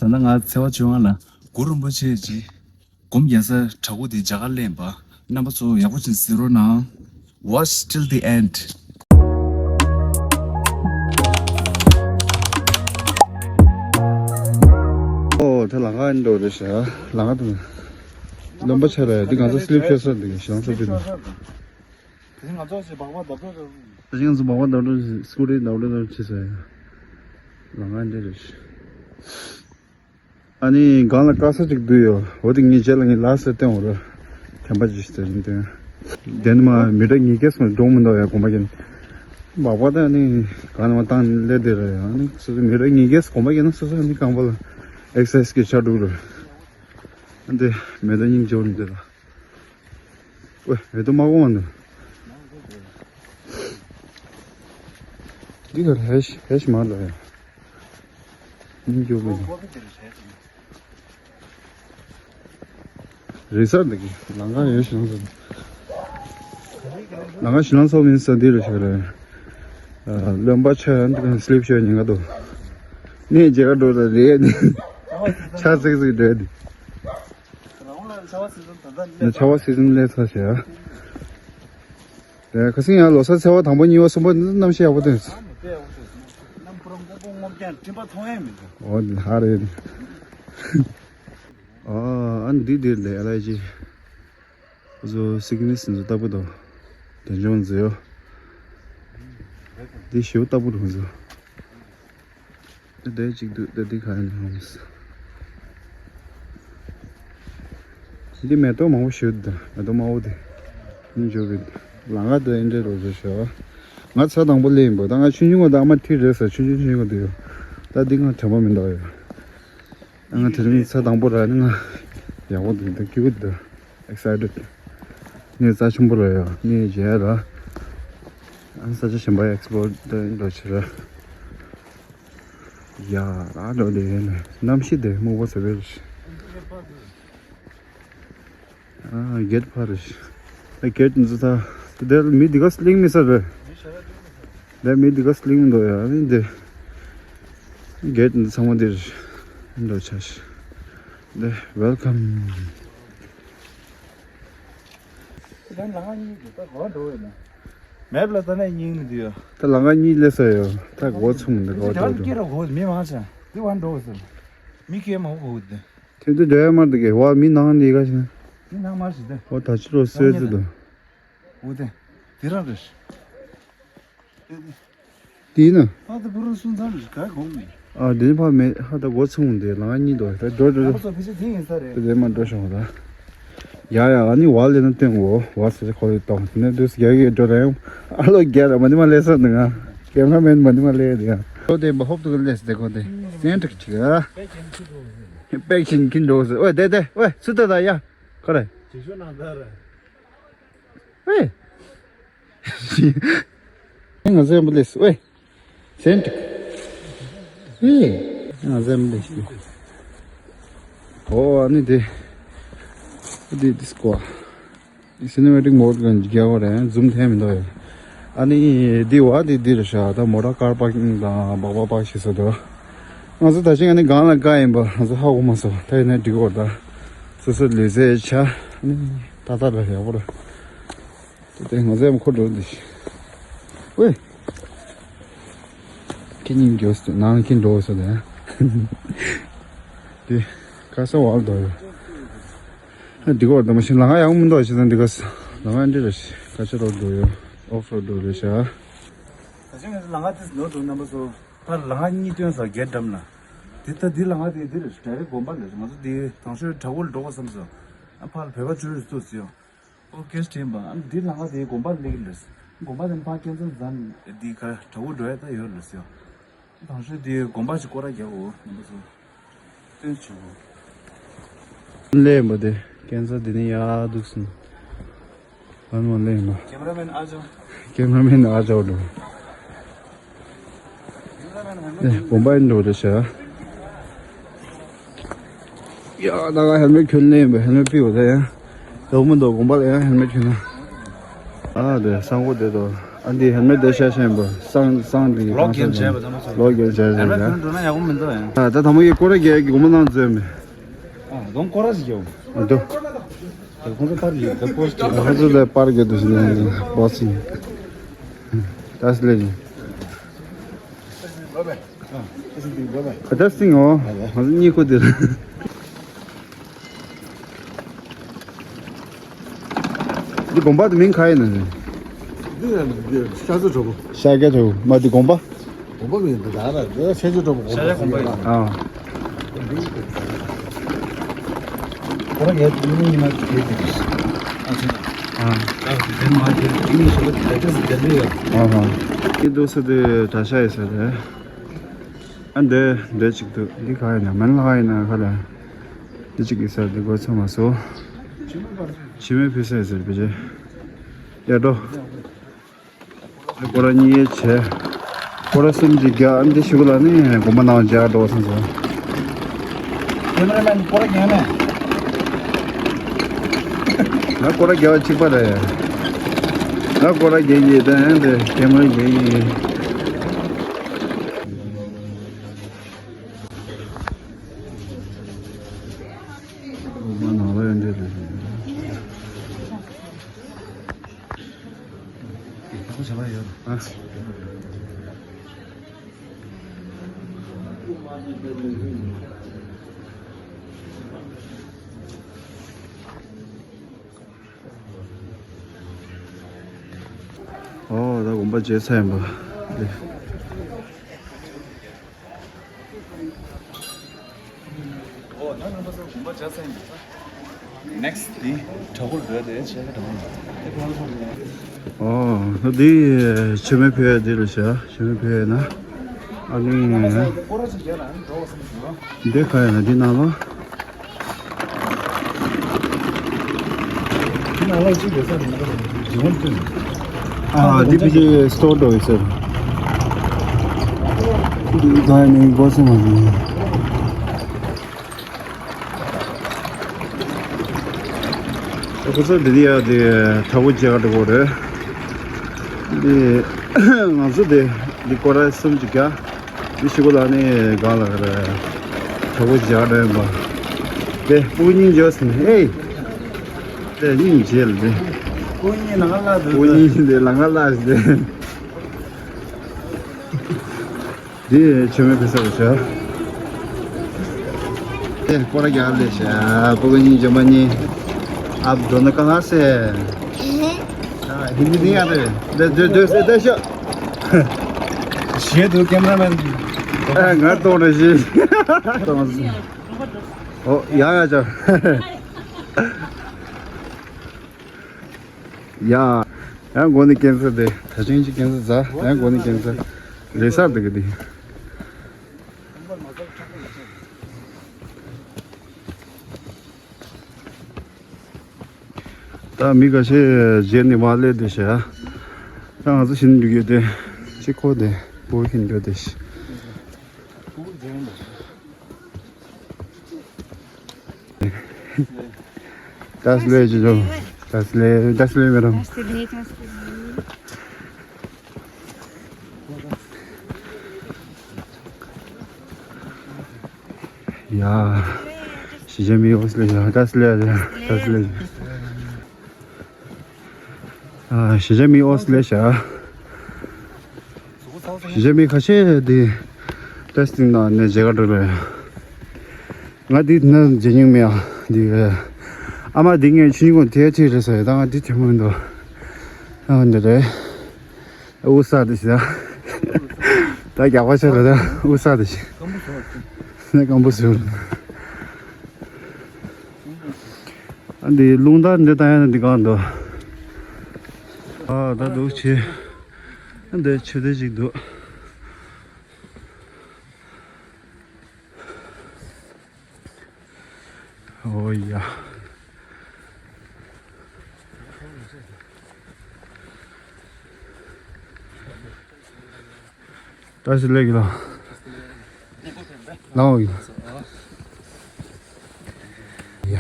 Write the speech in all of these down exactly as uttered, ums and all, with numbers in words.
ད་ལྟ་ང་ཚེས་པ་བཅོ་ལྔ་ལ་གུ་རུ་རིན་པོ་ཆེ་གི་སྒོམ་རྒྱག་ས་བྲག་ཕུག་དེ་རྒྱ་གར་ལ་ཡིན་པ། རྣམ་པ་ཚོ་ཡག་པོ་ཅིག་གཟིགས་རོགས་གནང་། Watch till the end. ཨོ་ད་ལམ་ཁ་འགྲོ་རེད་ཤག་ལམ་ཁ་དང་། རློན་པ་ཆེ་རེད། འདི་ང་ཚོ་སི་ལིབ་ཤོར་ས་འདི་ཞེ་སྡང་ཚ་པོ་འདུག་དེ་ང་ཚོ་ཞིག་སྦག་སྦག་བརྡབ་འགྲོ་འགྲོ། ད་ཅི་ང་ཚོ་སྦག་སྦག་བརྡབ་འགྲོ། སི་ཀུ་ཊར་བརྡབ་འགྲོ་འགྲོ་བྱེད་ས་ཡ། ལམ་ཁ་འདི་རེད། ཨ་ནི་སྒང་ལ་དཀར་ས་ཅིག་འདུག་ཡོད། འོ་དེ་ངའི་རྗེས་ལ་ངའི་ལ་སེ་སྟོན་འོ་ར། དྲན་པ་ཅིག་ཟེར་ཡིན་དོན། དེ་ནི་མ་མི་ཊར་ཉིས་བརྒྱ་སོང་འགྲོ་མི་འདུག་ཡ་གོམ་པ་ཀྱིན། སྦག་སྦག་ད་ནི་གང་ནས་མ་བཏང་ནས་སླེབས་བསྡད་ར་ཡ། ཨ་ནི་སོ་སོ་མི་ཊར་ཉིས་བརྒྱ་གོམ་པ་ཀྱིན་ན་སོ་སོ་ཨ་ནི་རྐང་པ་ལ་ཨེག་སར་སའི་ཛི་གི་ཆ་འགྲོ་ར། ཨ་འདི་མེ་ཏོག་སྙིང་རྗེ་པོ་འདི་ལ། ཝེ་མེ་ཏོག་མ་གོང་བ་འདི། འདི་ག་ཧེ་ཤི་ཧེ་ཤི་མ་ལ་ཡ། སྙིང་རྗེ་པོ་འདི། རེད་ས་འདི་གི་ལམ་ཁ་ཡོད་ཤི་ལང་ས། ལམ་ཁ་ཤི་ལང་ས་མིན་ས་འདི་རེད་ཤག་རེད། རློན་པ་ཆེ་འདི་ག་སི་ལིབ་ཤོར་ཉེན་ཁ་འདུག་གནས་མཇལ་ཁ་འགྲོ་ལ་རེད་འདི། ཆ་ཚིག་ཚིག་འགྲོ་འདི། ནི་ཆར་པ་སི་ཛིན་སླེབས་ཚར་ཤག་དེ་ཁ་སང་ཡང་ལོ་གསར་ཚེས་པ་དང་པོ་གཉིས་པ་གསུམ་པ་འདི་གནམ་གཤིས་ཡག་པོ་ཐོན་སོང་། འོ་འདི་ལྷ་རེད། ཨ་ཨ་འདི་འདིར་ལས་ཨ་ལ་ཅི། ཁོ་ཚོ་སི་ཀི་མིས་ཚོ་ལྟ་བུ་དང་། དེ་འཇོན་མཛོད་ཡོ། འདི་ཞེའུ་ལྟ་བུ་རུ་ཁོ་ཚོ། དེ་གཅིག་འདུག་དེ་འདི་ག་ཡིན་ཧམ། འདི་མེ་ཏོག་མང་པོ་ཞིག་འདུག་མེ་ཏོག་དམར་པོ་དེ། ནི་འཇོག་གི་ལ་ང་དེ་འདྲའི་རོ་བཟོ་ཤོག་ང་ཚ་དང་པོ་ལས་ཡིན་པ་ད་ང་ཆུང་ཆུང་བ་ད་ཨ་མ་ཁྲིད་རེད་ཟེར་ཆུང་ཆུང་ཆུང་ཆུང་བ་དེ་ཡོད། ད་འདི་ང་དྲན་པ་མི་འདུག་ཡོད། ང་དེ་རིང་ཚ་དང་པོ་ར་ནི་ང་ཡག་པོ་འདུག་ད་སྐྱིད་པོ་འདུག excited། ངས་རྩ་ཆེན་པོ་ར་ཡོད་ངས་རྗེས་ར། ཨ་ས་ཆ་གཞན་པ་ཨེག་སི་པོ་ཊི་འགྲོ་ཕྱིར་ར། ཡ་ར་འགྲོ་དེ་ཡིན་ནས་གནམ་གཤིས་དེ་སྨུག་པ་ཟེར་བས། ཨ་གེ་ཊི་ཕར་རེད། ཨ་གེ་ཊི་འཛུལ་ཐ། དེ་མི་འདི་ག་སླེབས་མི་ས་རེད། དེ་མི་འདི་ག་སླེབས་མི་འདུག་ཡ་ནི་འདི། གེ་ཊི་འདི་ཚང་མ་འདིར་འགྲོ་ཆ་ཤི། འདི་welcome། ད་ལམ་ཁ་གཉིས་ཀྱི་ད་གོ་འགྲོ་བས་ན། མེབ་ལ་ད་ནས་གཉིས་མི་འདུག་ཡ། ད་ལམ་ཁ་གཉིས་སླེབས་ས་ཡོད་ད་གོ་ཚུགས་མི་འདུག་གོ་འགྲོ་འགྲོ། མི་མང་ཆ་འདི་བ་འགྲོ་བས་ཟེར། མི་སྐད་མང་པོ་གོ་འདི། དེ་ཚོ་འདྲ་མར་འདུག་གས། བ་མི་ནང་ནས་ག་ཞིག་ན། མི་ནང་མར་ཞིག་སྟེ། འོ་ད་ཕྱི་ལོགས་སོད་ཚུལ་དུ། འོ་དེ། དེ་རང་རེད། དེ་ཡིན་ན། ཨ་ད་བུ་རུ་སུན་ཙམ་ཞིག་ག་གོང་མི། ཨ་དེ་ཕ་མེད་ཧ་ད་སྒོ་ཚུགས་འདི་ལང་གཉིས་འདུག་ད་འགྲོ་འགྲོ་ཨ་འགྲོ། ཚོ་ཕི་ཆེ་དེ་ཡིན་ས་རེད། དེ་མ་འགྲོ་བྱུང་ད། ཡ་ཡ་ཨ་ནི་བ་ལས་ན་སྟོན་འོ་བ་ཟེར་ཁོ་ལས་གཏོང་དེ་ནས་དུས་རྒྱ་གི་འགྲོ་ར་ཡང་ཨ་ལོ་རྒྱ་ར་མ་ནི་མ་ལས་ས་འདི་ང་། ཀེམ་ར་མེན་མ་ནི་མ་ལས་འདི་ང་། ཁོ་དེ་འབའ་ཧོབ་ཏུ་ལས་སྟེ་ཁོ་དེ་སེན་ཏྲིག་ཅིག་ཨ། པེག་ཤིན་ཁིན་འགྲོ་ཟེར། ཨོའི་དེ་དེ་ཨོའི་སུ་ད་ད་ཡ། ཁོ་རེ། ཅི་ཞུ་ན་ད་རེ། ཨོའི། ང་ཟེར་མི་ལེས་ཨོའི། སེན་ཏྲིག་ཨོའི། ང་ཟེར་མི་ལེས་ཀྱི། ཨོ་ཨ་ནི་དེ། དེ་དེ་སྐོ། སི་ནི་མེ་ཊིག་མོ་ཌི་གང་རྒྱག་གོ་རེད་ཛུམ་ཐེ་མི་འདུག་ཡ། ཨ་ནི་འདི་བ་འདི་འདི་རེད་ཤག་ད་མོ་ཊ་ཀར་པར་ཀིང་དང་སྦག་སྦག་པར་ཤི་ས་འདུག་ང་ཚོ་ད་ཅིང་ཨ་ནི་སྒང་ལ་བཀག་ཡིན་པ་ང་ཚོ་ཧ་གོ་མ་སོང་ད་ཡིན་ན་འགྲིག་གོ་ད། སོ་སོ་ལུས་རྩལ་ཆ་ཨ་ནི་ཏག་ཏག་རེད་ཡག་པོ་རེད། དེ་ང་ཚོ་ཡང་ཁོ་འགྲོ་འདི་ཤི། ཝེ། ཁྱེད་གཉིས་འགྱོ་སོང་ནང་ཁྱེད་འགྲོ་སོང་ནས། དེ་ཁ་ས་བར་དོ་ཡོད། འདི་གོ་ད་མ་ཤི་ལང་ཡང་མི་འདུག་ཤི་ད་འདི་ག་ལང་འདི་རེད་ཤི་ཁ་ཆ་རོ་འགྲོ་ཡོད་ཨོཕ་རོ་འགྲོ་རེད་ཤ། ད་ཅི་ང་ཚོ་ལང་ང་དེ་ནོར་འདུག་རྣམ་པ་ཚོ། ད་ལང་ང་གཉིས་སྟོན་ས་རྒྱལ་འགྲམ་ན། དེ་ད་འདི་ལང་ང་དེ་འདི་རེད་ཌའི་རེག་དགོན་པ་ལས་ང་ཚོ་འདི་དང་ཤོས་བྲག་འོག་ལ་འགྲོ་དགོས་བསམ་སོང་། ཨ་ཕར་ལ་བོད་པ་ཅུ་རེ་སུ་སུ་ཡོང་། ཨོ་ཀེ་སི་དྲན་པ་ཨ་འདི་ལང་ང་དེ་དགོན་པ་སླེབས་ཀྱི་རེད། དགོན་པ་དེ་ཕར་ཁྱེད་ཚོ་འཛམ་འདི་ག་བྲག་འོག་འགྲོ་ཡ་ད་ཡོད་རེད་ཟེར། དང་ཤོས་དེ་དགོན་པ་ཞིག་སྐོར་ར་རྒྱག་འོ་རྣམ་པ་ཚོ། སྟོན་བྱུང་། ལས་མ་དེ་ཀན་སར་དེ་ནི་ཡག་འདུག་སོང་། ཨ་ནི་མ་ལས་མ། ཀེམ་ར་མེན་ཨ་ཅོ། ཀེམ་ར་མེན་ཨ་ཅོ་འགྲོ། ཀེམ་ར་མེན་ཧན་མེ། ཨེ་བོམ་པ་ཡིན་འགྲོ་རེད་ཤག་ཡ་ད་ག་ཧེལ་མེ་ཁྱོད་ལས་མ་ཧེལ་མེ་པི་འོ་ད་ཡ། ཡོག་མི་འདུག་བོམ་པ་ལ་ཡ་ཧེལ་མེ་ཁྱོད་ན། ཨ་དེ་སང་གོ་དེ་དོ། ཨ་འདི་ཧེལ་མེ་ཊི་དེ་ཤ་ཤེན་པོ་སང་སང་འདི་ལོག་གན་བྱས་པ་ཚང་མ་ཚོ། ལོག་གན་བྱས་ཧེལ་མེ་ཊི་ཡ། ཕན་འགྲོ་ན་ཡག་པོ་མི་འདུག་ཡང་། ཨ་ད་ཐ་མ་གི་ཀོ་ར་རྒྱལ་གི་གོ་མ་ནང་འཛོལ་མེད། ཨ་དོང་ཀོ་ར་ཞིག་ཡོང་། ཨ་དོ། ཁོང་ཚོ་པར་གྱི་ད་པོ་སི་ཊི། ཁོང་ཚོ་ད་པར་གྱི་དུ་ཞིག་ནས་པོ་སི་ཊི། ད་སི་ལེ་ནི། ཨ་ད་སི་ངོ་ང་ཚོ་གཉིད་ཁུག་དེ་རེད། འདི་དགོན་པ་དེ་མིང་ག་ཡིན་ན་ནི། འདི་ལ་འདི་ཤ་ཚ་གྲོགས་པོ། ཤ་རྒྱ་གྲོགས་པོ་མ་འདི་དགོན་པ། དགོན་པ་མིན་འདི་ད་ར་འདི་ཤ་ཚ་གྲོགས་པོ་དགོན་པ། ཤ་རྒྱ་དགོན་པ་ཡིན། ཨ། ཁོ་རང་ངའི་མིང་ཡིན་ན་དེ་དེ་རེད། ཨ་ཚོ། ཨ། ཨ་དེ་མ་དེ་མིང་ཞིག་ལ་དེ་དེ་དེ་རེད། ཨ་ཧ། འདི་འདུག་ས་དེ་གྲྭ་ཤག་ཡིན་ས་རེད། ཨ་འདི་འདི་གཅིག་འདུག་འདི་ག་ཡིན་ན་མན་ལ་ག་ཡིན་ན་ག་ལ། འདི་གཅིག་གི་སར་འདི་གོ་ཚང་མ་སོ། ཕྱི་མའི་ཕུ་སའི་སར་བེ་ཅེ། ཡ་འགྲོ། འདི་སྐོར་ར་གཉིས་བྱས། སྐོར་ར་གསུམ་གྱི་རྒྱ་འདི་ཞུ་གུ་ལ་ནི་དགོན་པ་ནང་རྒྱ་འགྲོ་སོང་ཟེར། ཁེ་མ་ར་མན་སྐོར་ར་རྒྱ་མེད། ང་སྐོར་ར་རྒྱ་བ་གཅིག་པ་རེད། ང་སྐོར་ར་རྒྱ་ཡི་དང་འདི་ཁེ་མ་ར་རྒྱ་ཡི། ཨོ་ད་དགོན་པ་མཇལ་ཚར་ཡིན་པ། ནེག་སི་ཊི་དེ་གྲྭ་སྐོར་འགྲོ་ཡ་དེ་བྱས་ཀ་གྲྭ་སྐོར། ཨོ་འདི་མཆོད་མེ་ཕུལ་ཡ་འདི་རེད་ཤག་མཆོད་མེ་ཕུལ་ཡ་ན། ཨ་ནི་འདི་ག་ཡ་ན་འདི་ནང་ལ། ཨ་འདི་ཕི་ཅི་སི་ཊོར་འགྲོ་ཡོད་ཟེར། འདི་ག་ནས་འགོ་ཚུགས་མ་ནི། ཁོ་ཚོ་འདི་ཡ་དེ་གྲྭ་པོ་མཇལ་ག་འགྲོ་གི་རེད། འདི་ང་ཚོ་དེ་འདི་སྐོར་ར་གསུམ་ཅིག་རྒྱག་འདི་ཞུ་གུ་ལ་ནི་གང་ལ་རེད། གྲྭ་པོ་མཇལ་ག་འགྲོ་ཡིན་པ། དེ་སྤུ་གུ་གཉིས་འཇོག་ཟིན་ཨེ། དེ་གཉིས་མཇལ་ལ་དེ། སྤུ་གུ་གཉིས་ནང་ལ་འདུག་སྤུ་གུ་གཉིས་དེ་ལ་ང་ལ་ཟེར། འདི་མཆོད་མེ་ཕུལ་ས་རེད་ཤག་དེ་སྐོར་ར་རྒྱག་ལས་ཤག་སྤུ་གུ་གཉིས་ཇོ་མ་གཉིས། आप दोनों कहाँ से हैं? हाँ, हिंदी नहीं आते। दे दे दे से दे शो। ཞེས་འདུག་ཀེམ་ར་མེན། ཨ་ང་གཏོང་ར་ཞེས། ཨོ་ཡ་ཡ་ཅོ། ཡ། ཡང་མགོ་ནས་ཀེན་སར་དེ་ད་ཅིང་ཅིག་ཀེན་སར་ཟ། ཡང་མགོ་ནས་ཀེན་སར་ལས་སར་དེ་གི་དེ། ད་མི་ཁ་ཤས་རྗེས་ནས་མ་སླེབས་དེ་ཤ། ད་ང་ཚོ་ཤིན་རྒྱུ་དེ་ཅི་ཁོ་དེ་བོ་ཤིན་རྒྱུ་དེ་ཤ། Das Leben, das Leben, das Leben. Ja, ich sehe mir aus, das Leben, das Leben. ཨ་གཞིས་ཆགས་མི་ཨོ་སི་ལེ་ཤ། གཞིས་ཆགས་མི་ཁ་ཤས་དེ་ཏེ་སི་ཊིང་ནང་ནས་མཇལ་ག་འགྲོ་རེད། ང་དེ་ནས་མཇལ་མྱོང་མེད་ཨ། དེ་ཨ་མ་དེ་ངས་ཆུ་ཉིན་གོང་དེ་ཐིག་རེད་ཟེར་ད་ང་དེ་ཐོས་མྱོང་མི་འདུག་ཨ་འདི་རེད། ཨུ་ས་དེ་ཤ། ད་རྒྱག་པ་ཤ་རེད་ད་ཨུ་ས་དེ་ཤ། ནས་སྐམ་པོ་ཟེར། ཨ་འདི་རླུང་རྟ་འདི་ལྟ་ཡ་འདི་གང་འདུག་ཨ་ད་འདུག་ཆེ། ཨ་འདི་ཆེ་དེ་ཅིག་འདུག་ཨོ་ཡ། ད་ཞིག་ལེགས་ལ། ལའོ་ཡ། ཡ།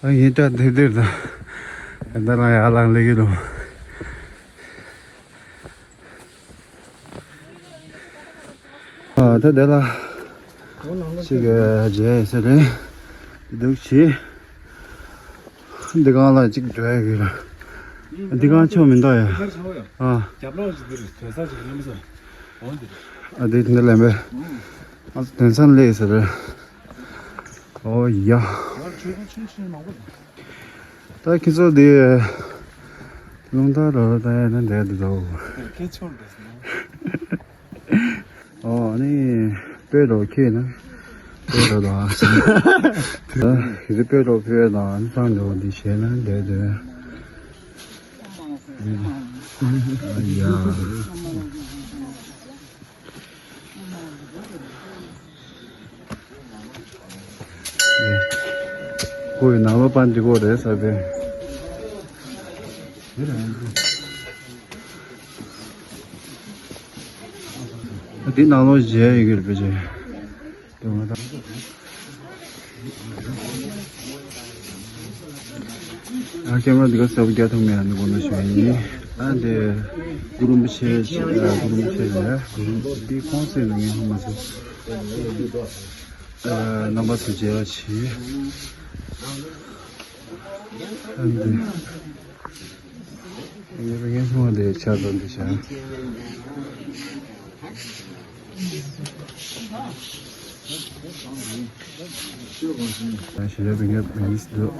ཨ་ཡིན་ད་དེ་དེར་ད། ད་རང་ཡ་ལང་ལེགས་ལོ། ཨ་ད་དེ་ལ་ཅིག་མཇལ་ཡས་ཟེར་རེད། འདུག་ཅི། འདི་གང་ལ་ཅིག་འགྲོ་ཡ་ཡོད་ར། འདི་གང་ཆོག་མི་འདུག་ཡ། ཨ། ཨ་འདི་འདི་ལ་མེད། ཨ་དོན་ཚན་ལས་ཟེར་རེད། ཨོ་ཡ། ད་ཁྱེད་ཚོ་འདི་རླུང་རྟ་རོ་ལྟ་ཡ་ན་འདྲ་འདུག་དོ། ཨོ་ཨ་ནི་དཔེ་རོ་ཁྱེད་ན་དཔེ་རོ་དང་ཨ་ཟེར། ད་ཁྱེད་ཚོ་དཔེ་རོ་ཕེ་དང་ཨ་ནི་ཚང་འགྲོ་འདི་བྱས་ན་འདྲ་འདུག་ཨ་ཡ། ཁོའི་ནང་ལོགས་པ་འདི་གོ་རེད་ས་པའི། འདི་ནང་ལོགས་མཇལ་ཡོད་ཀྱི་རེད་པས་ཅེ། དེ་མ་ད། ཨ་ཀེམ་ར་འདི་ག་གསལ་པོ་རྒྱག་ཐུབ་མེད་ཨ་ནི་གོ་ན་ཞུ་ཡིན། ཨ་འདི་གུ་རུ་རིན་པོ་ཆེ་ཨ་གུ་རུ་རིན་པོ་ཆེ་རེད། གུ་རུ་འདི་ཁོང་ཚོའི་ནང་ངས་ཧ་མ་ཟེར། ཨ་རྣམ་པ་ཚོ་མཇལ་བ་བྱེད། ཨ་འདི། ངས་ངས་སྔོན་དེ་ཆ་ཚང་འདི་བྱ། ཞེ་དྲག་བེད་སྤྱོད་མི་འདུག་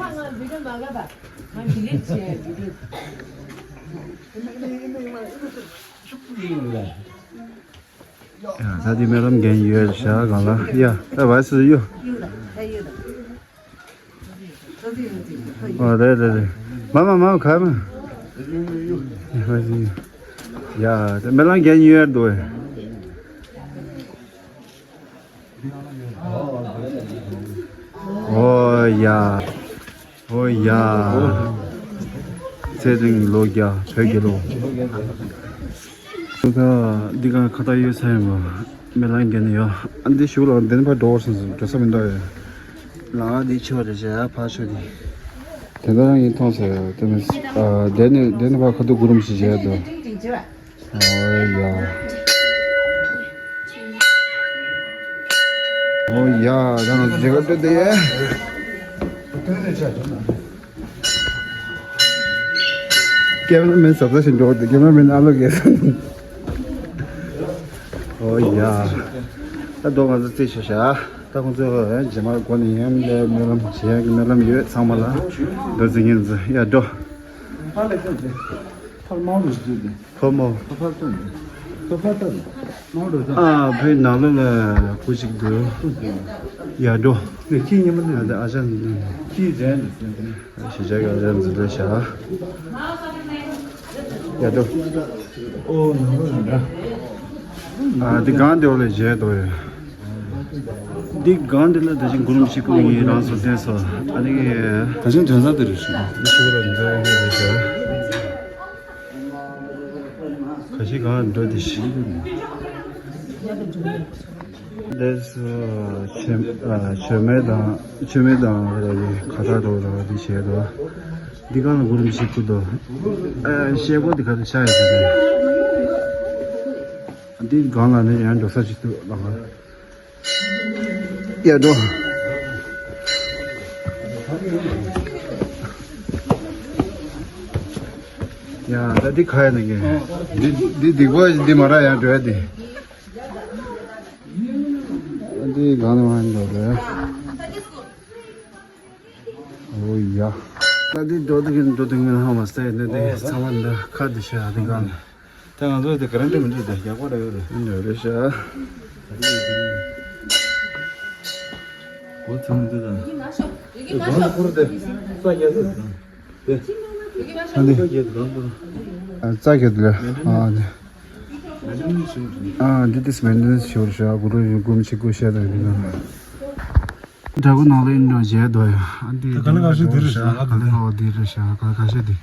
ཡ། ད་འདི་སྨོན་ལམ་རྒན་ཡོད་བྱ་གང་ལ་ཡ། ད་བ་སི་ཡོ། ཨོ་རེད་རེད་རེད། མ་མ་མ་ག་མ། ཡ་དེ་སྨོན་ལམ་རྒན་ཡོད་འདུག་ཨོ་ཡ། ཨོ་ཡ། ཚེ་རིང་ལོ་བརྒྱ་བོད་རྒྱལ་ལོ། ད་འདི་ག་ཁ་ཏ་ཡོད་ས་ཡིན་པ། སྨོན་ལམ་རྒྱག་ནི་ཡོད། ཨ་འདི་ཞུགས་ལ་འདི་ནི་ཕར་འགྲོ་བར་སོང་ཟིན་འགྲོ་ས་མི་འདུག་ཡ། ལ་འདི་ཆོ་རེ་བྱས་ཕར་ཆོ་འདི། དེ་འདྲ་ཡིན་མཐོང་ཟེར་དེ་མི་ཨ་དེ་ནི་དེ་ནི་ཕར་ཁ་ཐུག་གུ་རུམ་ཞིག་བྱས་འདུག་ཨོ་ཡ། ཨོ་ཡ། ད་ང་ཚོ་མཇལ་ཁ་སྤྲོད་དེ་ཡ། ཀེམ་ར་མེན་གཟབ་གཟབ་བྱེད་འགྲོ་འདུག་ཀེམ་ར་མེན་ཨ་ལོ་གས། ཨོ་ཡ། ད་རྡོ་ང་ཚོ་རྩིས་བྱས་བཞག་ད་ཁོང་ཚོས་རྗེས་མ་སྒོ་ནས་ཡང་ལས་སྨོན་ལམ་བྱེད་ཡག་གི་སྨོན་ལམ་ཡོད་ཚང་མ་ལ། རྡོ་རྩིས་ཉིན་ཚེ་ཡ་འགྲོ། ཕར་མང་རུ་བརྗོད་དེ། ཕོ་མོ། ཕོ་ཕར་སྟོན་དེ། ཕོ་ཕར་ལྟ་དེ། མང་རུ་ད། ཨ་བོད་ནང་ལོགས་ལ་སྐུ་གཅིག་འདུག་ཡ་འགྲོ། ནས་ཁྱི་ཉི་མ་ནས། ཨ་ད་ཨ་ཅག་འདི་ནས། ཁྱི་རན་དེ་སེམས་དེ། ཞེ་བྱ་གི་ཨ་ཅག་འཛིན་ལས་བྱ། ཡ་འགྲོ། ཨོ་ནང་ལོགས་ལ་འདྲ། ཨ་འདི་གང་དེ་འོག་ལ་བྱས་འདུག་ཡ། འདི་སྒང་འདི་ལ་ད་ཅི་གུ་རུམ་ཞིག་ཀུན་ཡིན་རང་སོ་བསྟན་སོ། ཨ་ནི། ད་ཅི་དོན་ས་དེ་རེད་ཤི། འདི་ཞུ་ར་འདི་རེད་ཤི། ཁ་ཤས་གང་འགྲོ་དེ་ཤི། འདི་སུ་ཆེ་ཆེ་མེ་དང་ཆེ་མེ་དང་ར་ཡི་ཁ་ཐག་རོ་ར་འདི་བྱས་དོ། འདི་གང་ལ་གུ་རུམ་ཞིག་ཀུན་དོ། ཨ་ཤེལ་སྒོ་འདི་ག་ལ་ཤ་ཡི་ཟེར་ཏེ། འདི་སྒང་ལ་ནི་ཡང་འགྲོ་ས་ཅིག་འདུག་ལ། ཡ་འགྲོ། ཡ་ད་འདི་ཁ་ཡ་ནི་གི། འདི་འདི་སྡིག་པ་འདི་མ་ར་ཡང་འགྲོ་ཡ་འདི། འདི་གང་ནས་མ་འགྲོ་རེད། ཨོ་ཡ། ད་འདི་འགྲོ་འདུག་གི་འགྲོ་འདུག་མིན་ཧ་མ་སྟེ་འདི་འདི་ཚང་མ་འདི་ཁ་འདི་ཤ་འདི་གང་ནས། ད་ང་ཚོ་དེ་ག་རེ་འདྲ་མི་འདྲ་དེ་ཡག་པོ་རེད་ཡོད་རེད། འདི་རེད་ཤག་འོ་ཚང་འདི་དང་། དེ་གང་ལ་ཁུར་དེ་ས་རྒྱ་དེ་དང་། དེ་ས་འདི་རྒྱ་དེ་གང་ཁུར། ཨ་རྩ་རྒྱ་དེ་ལ་ཨ་འདི། ཨ་འདི་དེ་སི་མེན་ཊེ་ནན་སི་ཞུ་རེད་ཤག་གུ་རུ་ཡུ་གུམ་ཆི་གུ་ཤ་དང་འདི་དང་། དྲ་གུ་ནང་ལ་ཡིན་ནོ་བྱས་དོ་ཡ། ཨ་འདི་ག་ལ་ག་ཤ་འདི་རེད་ཤག་ག་ལ་ཧོ་འདི་རེད་ཤག་ག་ལ་ག་ཤ་འདི།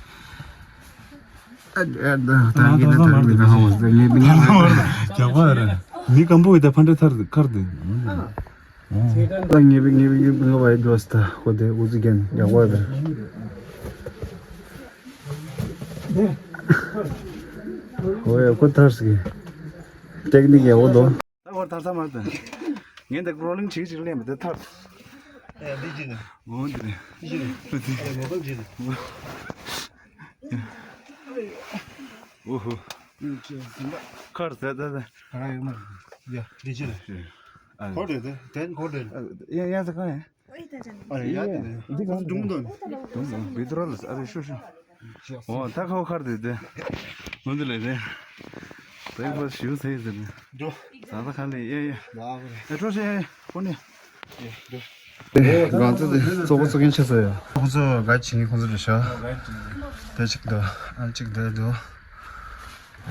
ཨ་ཨ་ད་ད་གིན་ད་ད་མི་ད་ཧ་མ་ད་ངས་ད་ངས་རྒྱག་པ་རེད། མི་སྐམ་པོ་ཡི་ད་ཕ་འདྲ་ཐར་ཁར་དེ། ད་ངས་བི་ངས་བི་ངས་བི་ང་བའི་འགྲོ་སི་ད་ཁོ་དེ་འུ་ཚུགས་རྒྱག་པ་རེད། ཨོ་ཡ་ཁོ་ཐར་སི་ཀི་ཏེག་ནིག་ཡ་འོ་དོ། ད་བར་ ཐར་ཐར་མ་ཐར། ངས་འདི་རོ་ལིང་བྱིག་བྱིག་ལེན་པ་འདི་ཐར། ཨེ་འདི་ཅི་ནི། འོ་འདི་ནི། འདི་ཅི་ནི། འོ་འདི་ཅི་ནི། འོ་ཧོ། ཁར་ཟེར་ཟེར་ཟེར། ཨ་ཡོད་མ་རེད། ཡ་འདི་ཅི་ནི། ཨ་ཁོ་རེད་དེ་དེ་ཁོ་རེད། ཡ་ཡ་ཟེར་གང་ཡ། ཨ་རེད་ཡ་དེ་ནི། འདི་གང་འདུག་འདུག་འདུག་འདུག་འདུག་བི་ཏྲོ་ལ་ཨ་རེད་ཤོ་ཤོ། འོ་ད་ཁོ་ཁར་དེ་དེ། འོ་འདི་ལས་དེ། དེ་ཁོ་ཞུ་ཟེར་ཟེར་ནས། འགྲོ། ཟ་ས་ཁ་ལས་ཡེ་ཡེ། ཡ་ཨ་རེད། ཨེ་འགྲོ་ཤེ་ཁོ་ནི། ཡེ་འགྲོ། ང་ཚོ་དེ་གཙོ་བོ་གཙོ་རྒྱན་ཆེ་ས་ཡ། ཁོང་ཚོ་ག་བྱིན་ཁོང་ཚོ་རེད་ཤག་དེ་གཅིག་འདུག་ཨ་གཅིག་འདུག་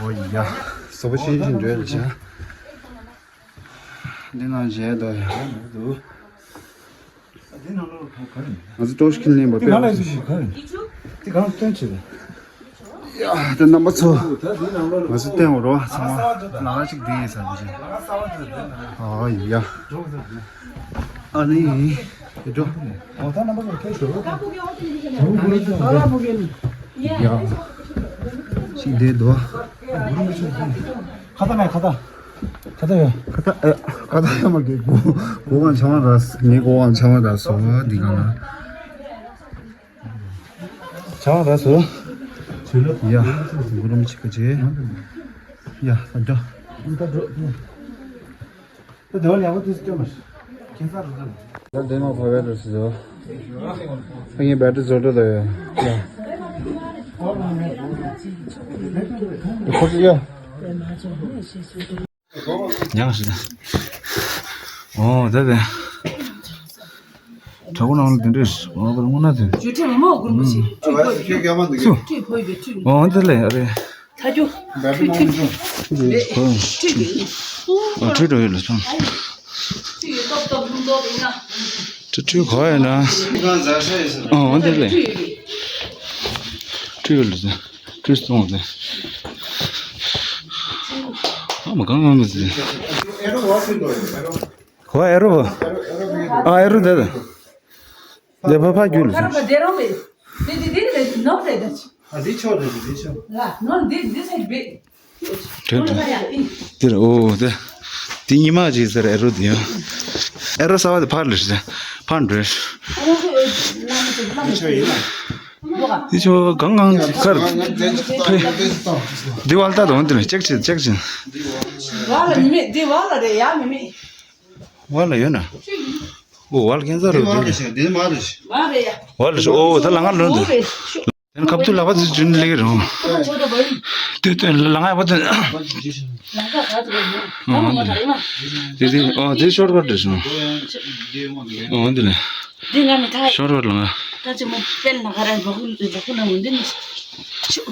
འོ་ཡ། གཙོ་བོ་ཤེས་བཞིན་འགྲོ་ཡ་རེད་ཤག་འདི་ནང་མཇལ་འདུག་ཡ། འདུག་འདི་ནང་ལོགས་ག་རེ། ང་ཚོ་ཊོར་ཆི་ཁྱེར་ལེན་པ་དཔེ་ལ་སུ་ཞིག་ག་རེ། འདི་གང་སྟོན་བྱེད་པ། ཡ་དེ་རྣམ་པ་ཚོ། ང་ཚོ་བསྟན་འོ་རོ་ཚང་མ་ལ་ལ་ཅིག་འདི་ཡིན་ས་འདི་ཅིག་ཨ་ཡ། ཨ་ནི་ཡིན། འགྲོ། འོ་ད་རྣམ་པ་ཚོ་ཕེབས་ཤོག་ཡ། ཅིག་འདི་འདུག་ཁ་ད་མེད་ཁ་ད། ཁ་ད་ཡ། ཁ་ད་ཨེ། ཁ་ད་ཡ་མ་གི་གོ་གོ་གང་ཆ་མ་ར་ངའི་གོ་གང་ཆ་མ་ར་སོ་འདི་གང་ན། ཆ་མ་ར་སོ། ཡ། གུ་རུམ་ཆི་ཀ་ཅེ། ཡ། ད་འགྲོ། ད་དེ་བ་ཡག་པོ་དུས་སུ་སྟོན་མ་ཤེས། ཁྱེད་ས་རུ་ད། ད་དེ་མ་ཕ་བེ་རུ་སི་ཟོ། ད་ངའི་བེ་ཏྲི་བཟོ་འགྲོ་ད་ཡ། ཡ། ཁོ་ཚོ་ཡ། ཉག་ཞིག་ད། ཨོ་ད་དེ། གྲྭ་པ་ནང་ལ་དེ་འདྲས་ཨོ་ད་དངོས་གནས་དེ། ཇུ་ཁྲི་མོ་གུར་མོ་ཞིག་ཁྲུས་དགོས་ཡོད། ཁྲུས་དགོས་ཡོད་ཁྲུས། ཨོ་དེ་ལས་ཨ་རེ། ཐ་ཇུ། ཁྲུས་ཁྲུས་ཁྲུས། ཁྲུས་དགོས་ཡོད། ཨོ་ཁྲུས་དགོས་ཡོད་ལ་སོང་། ཁྲུས་ཡོད་ཏོག་ཏོག་ལྷུང་ཏོག་ཡིན་ན། ཁྲུས་ཁྲུས་གོ་ཡོད་ན། ཨོ་དེ་ལས། ཁྲུས་ཡོད་ལ་སོང་། ཁྲུས་སོང་དེ། ཨ་མ་གང་གང་གི་ཟེར། ཁོ་ཨེ་རོ་བ། ཨ་ཨེ་རོ་དེ་དེ། དེ་ཕ་ཕ་རྒྱུ་ལ། ཁར་བ་དེ་རོ་མེད། དེ་དེ་དེ་རེད་ནོ་རེད་ད། ཨ་དེ་ཆོ་རེད་དེ་ཆོ། ལ་ནོ་དེ་དེ་ཚེ་བེ། དེ་རེད། དེ་རེད་ཨོ་དེ། དེ་ཉི་མ་ཅིག་ཟེར་ཨེ་རོ་དེ་ཡང་། ཨེ་རོ་ས་བ་དེ་ཕར་ལ་ཞིག་ཕར་འགྲོ། དེ་ཆོ་ཡིན་ན། དེ་ཆོ་གང་གང་ཅིག་ཁར། ཕེ། དེ་བ་ལ་ལྟ་དང་དེ་ལ་ཅེག་ཅེག་ཅེག་ཅེག་བ་ལ་མི་མེད་དེ་བ་ལ་རེད་ཡ་མི་མེད། བ་ལ་ཡོད་ན། ཨོ་བ་ལ་ཁྱེད་ཚ་རུ་འདི་མ་རེད་ཤག་འདི་མ་རེད་ཤག་བ་རེད་ཡ། བ་ལ་ཤག་ཨོ་ད་ལ་ང་ལོན་འདུག་དེ་ནི་ཁབ་ཏུ་ལག་པ་ཚུ་ཅུན་ལེགས་རུང་། ཏུ་ཏུ་ལ་ང་བ་ཏུ། དེ་དེ་ཨོ་དེ་ཤོར་བར་འདྲ་སོང་། ཨོ་འདི་ལ། འདི་ང་མི་ཐ། ཤོར་བར་ལ་ང་། ད་ཅི་མོ་དཔེར་ན་ཁ་ར་བ་ཁུ་བ་ཁུ་ན་མོ་འདི་ནི། ཤུ།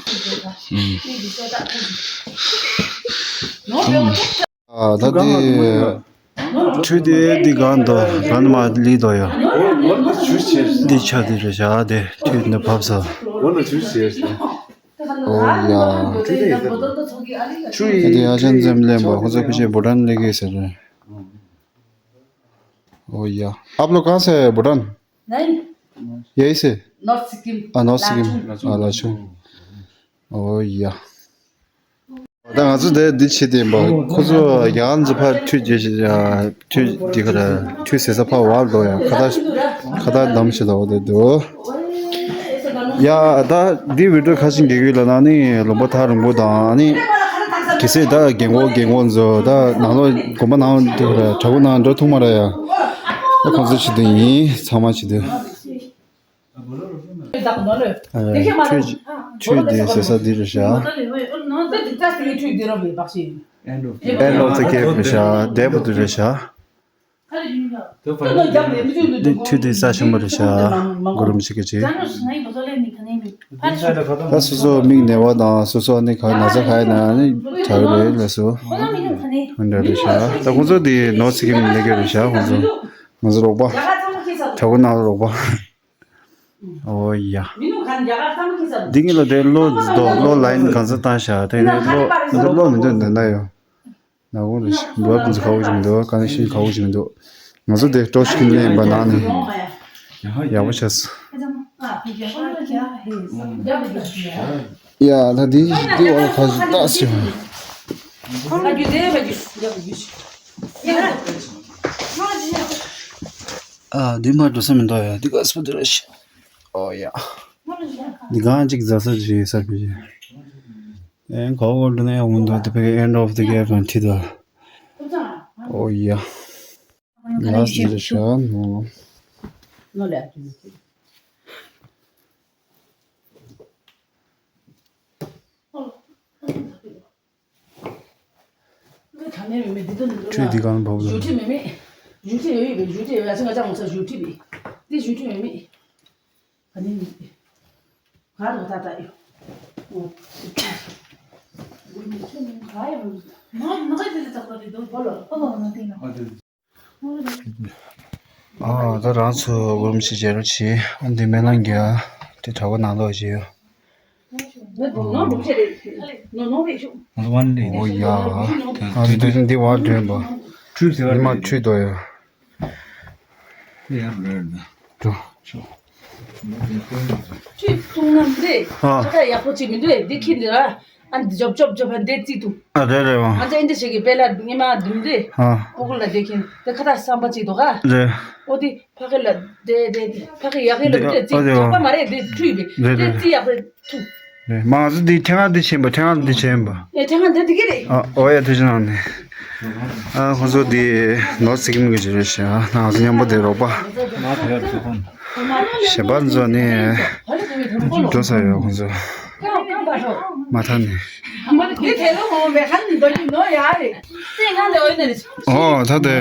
ཨ་ད་དེ། ཁྲུས་དེ་འདི་གང་དུ་གང་མ་ལི་དོ་ཡ། འདི་ཆ་དེ་རེད་བཞག་དེ་ཁྲུས་འདི་བབས་ས། ཨོ་ཡ། འདི་ཡ་ཅན་འཛེམ་ལེན་པ་ཁོ་ཚོ་ཕི་ཆེ་བོ་ཊན་ལེ་གེ་ཟེར་རེད། ཨོ་ཡ། आप लोग कहाँ से है भूटान? नहीं। यही से? नॉर्थ सिक्किम। आ नॉर्थ सिक्किम। लाचुंग। आ लाचुंग। ཨོ་ཡ། ད་ང་ཚོ་དེ་འདི་བྱེད་བསྡད་པ་ཁོ་ཚོ་ཡང་ཚོ་ཕར་ཁྲུས་བྱེད་ཤེས་ཡ་ཁྲུས་འདི་ག་ར་ཁྲུས་ཟེར་ས་ཕར་བར་འགྲོ་ཡ་ཁ་ད་ཁ་ད་འདམ་ཞེས་ད་འོ་དེ་འདུག་ཡ་ད་འདི་བི་ཌིའོ་ཁ་ཤས་འགེག་ཡོད་ལ་ན་ནི་ལུང་པ་ཐག་རིང་པོ་དང་ནི་གལ་སྲིད་ད་རྒན་གོག་རྒན་གོག་ཚོ་ད་ནང་ལོགས་དགོན་པ་ནང་འདི་ག་ར་བྲག་ཕུག་ནང་འགྲོ་ཐུབ་མ་རེད་ཡ། ད་ཁོང་ཚོ་བྱེད་དུ་ཡིན་ཚང་མ་བྱེད་དུ། ཁྲུས་ཁྲུས་དེ་ཟེར་ས་འདི་རེད་ཤག End of the cave རེད་ཤག་འདས་པོ་དེ་རེད་ཤག་འདི་ཁྲུས་དེ་རྩ་ཆེན་པོ་རེད་ཤག་གུ་རུ་མི་ཤི་ཀ་ཅི། ད་སོ་སོ་མིག་ནད་པ་དང་སོ་སོ་ནི་ག་ན་ཚ་ག་ཡིན་ན་ནི་དྲག་གི་རེད་ལ་སོ། འོན་ཏེ་རེད་ཤག་ད་ཁོང་ཚོ་དེ་ནོར་སི་ཀིམ་ནས་གི་རེད་ཤག་ཁོང་ཚོ་ང་ཚོ་རོགས་པ་དྲག་པོ་ནང་ལ་རོགས་པ། ཨོ་ཡ། འདི་ངེད་ལ་དེ་ལོ་རྡོ་ལོ་ལ་ཡིན་གང་ཚ་བཏང་ཤག་དེ་ནས་ལོ་ང་ཚོ་ལོ་མི་འདོན་འདོན་ན་ཡོད། ན་གོང་རེ་ཤག་འབུལ་བ་ཕུན་ཚོགས་ཁ་བོ་ཞིག་མི་འདུག་ག་ནས་ཤིང་ཁ་བོ་ཞིག་མི་འདུག་ང་ཚོ་དེ་ཏོག་ཞིག་ལེན་པ་ནང་ནས་ཡག་པོ་བྱས། ཡ་ད་འདི་འདི་འོག་ཁ་ཞིག་ཏག་ཞིག་ཨ། འདི་མ་འགྲོ་ས་མི་འདུག་ཡ། འདི་ག་སུ་འདི་རེད་ཤག་ཨོ་ཡ། འདི་གང་ཅིག་ཟ་ས་ཞིག་ས་བི་ཞིག་ཨེ། ག་བོ་འགྲོ་ན་ཡང་འོང་འདུག་དེ་བས་end of the gap ནང་ཁྲིད་དོ། ཨོ་ཡ། ལ་སི་ཊི་རེད་ཤག་ནོ། ཁྲུས་འདི་གང་བབས་ལ། ཨ། ད་རང་ཚོ་ཨུ་རུམ་ཆི་བྱེད་རོགས་བྱེད། ཨ། འདི་སྨན་ལམ་གྱི་ཨ། དེ་དྲ་བ་ནང་ལོགས་བྱེད་ཡོད། ཨོ་ཡ། ཨ། འདི་འདི་འདི་བར་འདྲེན་པ། འདི་མ་འཁྲུད་དོ་ཡ། འགྲོ། ཁྲུས་གཏོང་ན་འདི་ཨ། ཁ་ཁ་ཡག་པོ་ཅིག་མི་འདུག་འདི་ཁྱེར་འདི་ར། ཨ། འདི་ཅོབ་ཅོབ་ཅོབ་ཨ། འདི་རྩིས་འདུག་ཨ། རེད་རེད་བ། ཨ། འདི་འདི་ཞིག་གི་པེ་ལ་ཉི་མ་བདུན་རེད། ཨ། ཕྲུ་གུ་ལ་འདི་ཁྱེར་འདི་ཁ་ཐག་སམ་པ་ཅིག་འདུག་ག་རེད། ཨོ་འདི་ཕ་གི་ལ་འདི་འདི་འདི་ཕ་གི་ཡག་གི་ལ་འདི་འདི་རྩིས་ཨོ་འདི་ཡག་པ་མ་རེད། འདི་འཁྲུས་པས་འདི་རྩིས་ཡག་པོ་ཐུག་རེད། མ་ང་ཚོ་འདི་ཐེངས་ཁ་འདི་བྱིན་པ། ཐེངས་ཁ་འདི་བྱིན་པ། ཨེ། ཐེངས་ཁ་འདི་འདི་གི་རེད། ཨ། ཨོ་ཡ། དེ་ཅི་ནང་ནས། ཨ། ཁོ་ཚོ་འདི་ནོར་སི་ཀིམ་གི་ཅི་རེད་ཤག་ང་ཚོ་མཉམ་པོ་འདི་རོགས་པ། གཞན་པ་ཚོ་ནི་འགྲོ་ས་ཡོད་ཁོ་ཚོ། མ་ཐག་ནས། ཨོ། ད་དེ་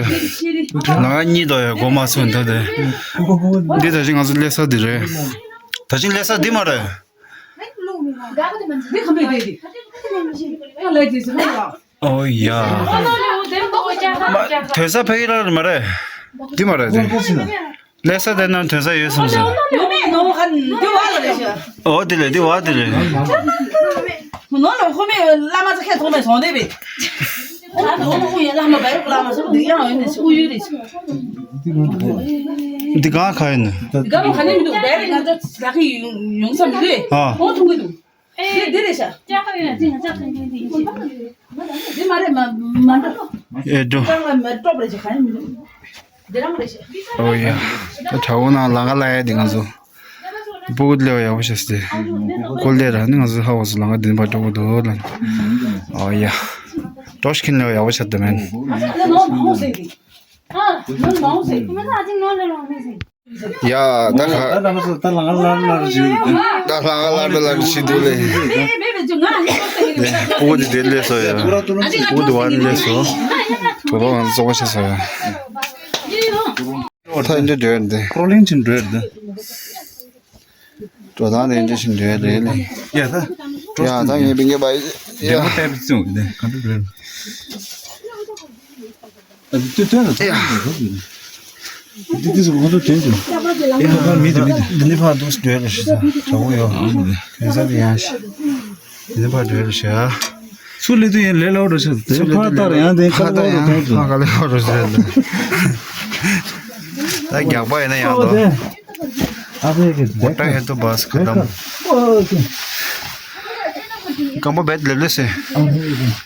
ལ་གཉིས་དོ་ཡ་གོ་མ་སོང་། ད་དེ་འདི་ད་ཅི་ང་ཚོ་སླེབས་ས་འདི་རེད། ད་ཅི་སླེབས་ས་འདི་མ་རེད། ཨོ་ཡ། མ། དོན་ས་ཕ་གི་རང་རེད་མ་རེད། འདི་མ་རེད་དེ། སླེབས་ས་དེ་ན་དོན་ས་ཡོད་བསམ་སོང་། ཨོ་དེ་ལས་དེ་བ་དེ་ལས། འདི་གང་ག་ཡིན་ནི། ཨ། འདི་འདི་རེད་ཤག་འདི་འདི་མ་རེད། མ་མ་འགྲོ། ཨེ་འགྲོ། ཀྲང་ལ་མེ་ཏོག་རེ་ཞིག་ག་ཡིན་མི་འདུག་འདི་རང་རེ་ཞིག་ཨོ་ཡ། ད་དྲ་བོ་ནང་ལང་ཀ་ལ་ཡ་འདི་ང་ཚོ། སྤུ་གུ་ལེ་བ་ཡག་པོ་ཤ་སྟེ། ཀོ་ལེ་ར་ནི་ང་ཚོ་ཧ་བ་སུ་ལང་ཀ་འདི་འདི་པ་འགྲོ་གི་འདུག་ལ། ཨོ་ཡ། ཏོ་ཤི་ཁིན་ལེ་བ་ཡག་པོ་ཤ་སྟེ་མེན། ཡ། ད་ཁ། ད་ལ་ང་ལ་ལ་ཞིག་ད་ལ་ང་ལ་ལ་ལ་ཞིག་འདུག་ལེ། པོ་དེ་དེ་ལས་སོ་ཡ། པོ་དེ་བ་ནི་ལས་སོ། གྲོད་པ་ང་ཚོ་བ་ཤ་སོ་ཡ། ད་འདི་འདྲ་འདི། ཀྲོ་ལིང་ཅིན་འདྲ་འདི། གྲོ་ཐང་དེ་འདྲ་ཞིག་འདྲ་རེད་ལེ། ཡ་ད། ཡ་ད་ངས་བི་ངས་བ་ཡ། ཏེ་བ་ཏེ་བ་ཙུང་དེ་ག་འདྲ་འདྲ། ཨ། དེ་དོན་ལ་དེ་དེ་སུ་ཁོང་ཚོ་དོན་ཅིང་། ཨེ་ཧ་ཧ། མི་དེ་མི་དེ། འདི་ནི་ཕ་དུ་སུ་འདྲ་ལ་ཤི་ས་དྲ་བོ་ཡོ། དོན་ས་དེ་ཡང་ཤི། འདི་ནི་ཕ་འདྲ་ལ་ཤི་ཨ། སུ་ལེ་དུ་ཡན་ལེ་ལོ་རུ་ཤི། དེ་ཕ་ལྟར་ཡང་དེ་ཁ་ལེ་ལོ་རུ་དོན་ཅིང་། ཁ་ལེ་ལོ་རུ་ཤི་ལ། ད་རྒྱག་པ་ཡིན་ན་ཡང་དོ། ཨ་ཕའི་གི་མོ་ཊ་ཧེ་ཏོ་བཱས་ཁ་དམ། ཀམ་པོ་བེད་ལེབ་ལེ་སེ།